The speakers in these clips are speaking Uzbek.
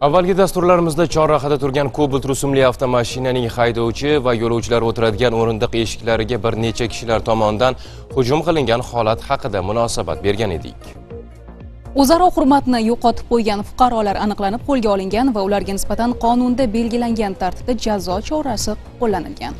Avvalgi dasturlarimizda chorrahada turgan Cobalt rusumli avtomashinaning haydovchi va yo'lovchilar o'tiradigan o'rindiq eshiklariga bir necha kishilar tomonidan hujum qilingan holat haqida munosabat bergan edik. O'zaro hurmatni yo'qotib qo'ygan fuqarolar aniqlanib qo'lga olingan va ularga nisbatan qonunda belgilangan tartibda jazo chorasi qo'llanilgan.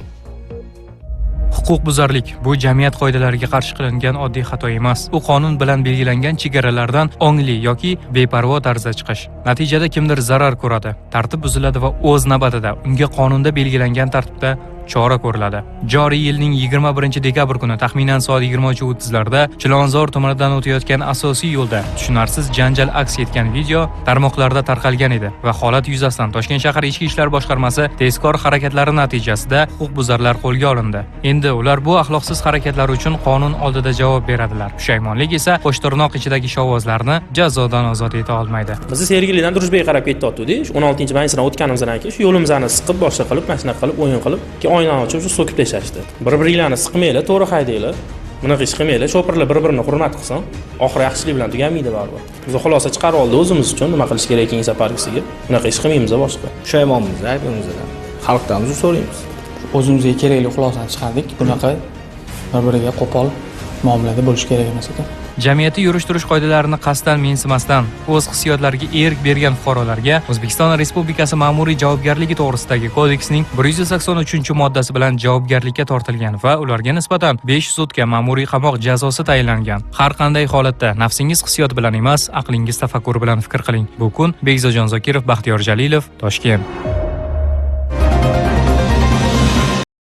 Huquqbuzarlik bu jamiyat qoidalariga qarshi qilingan oddiy xato emas. U qonun bilan belgilangan chegaralardan ongli yoki beparvo tarzda chiqish. Natijada kimdir zarar ko'radi, tartib buziladi va o'z navbatida unga qonunda belgilangan tartibda chora ko'riladi. Joriy yilning 21-dekabr kuni taxminan soat 23:30 larda Chilonzor tumanidan o'tayotgan asosiy yo'lda tushunarsiz janjal aks etgan video tarmoqlarda tarqalgan edi va holat yuzasidan Toshkent shahar Ichki ishlar boshqarmasi tezkor harakatlari natijasida huquqbuzarlar qo'lga olindi. Endi ular bu axloqsiz harakatlar uchun qonun oldida javob beradilar. Pushaymonlik esa qo'shtirnoq ichidagi shovvozlarni jazodan ozod eta olmaydi. Biz Sergelidan Drujbaga qarab ketyotgandik. Shu 16-maysidan o'tganimizdan keyin shu yo'limizni siqib, boshqa qilib, mana shunaqa qilib, o'yin qilib, keyin oynani ochib, shu so'kib tashlashdi. Bir-biringlarni siqmanglar, to'g'ri haydanglar. Bunaqa ish qilmanglar, shopirlar bir-birini hurmat qilsin. Oxiri yaxshilik bilan tugamaydi baribir. Biz xulosa chiqarib oldik o'zimiz uchun, nima qilish kerak keyingi safargisiga. Bunaqa ish qilmaymiz boshqa. Pushaymonmiz aybimizdan. Xalqdan uzr so'raymiz. O'zimizga kerakli xulosani chiqardik. Bunaqa bir-biriga qo'pol muomalada bo'lish kerak emas ekan. Jamiyatda yurish turish qoidalarini qasddan mensimasdan o'z hissiyotlariga erk bergan fuqarolarga O'zbekiston Respublikasi Ma'muriy javobgarligi to'g'risidagi kodeksning 183-moddasi bilan javobgarlikka tortilgan va ularga nisbatan 5 sutka ma'muriy qamoq jazosi tayinlangan. Har qanday holatda nafsingiz hissiyoti bilan emas, aqlingiz tafakkuri bilan fikr qiling. Bu kun Bekzodjon Zokirov, Baxtiyor Jalilov, Toshkent.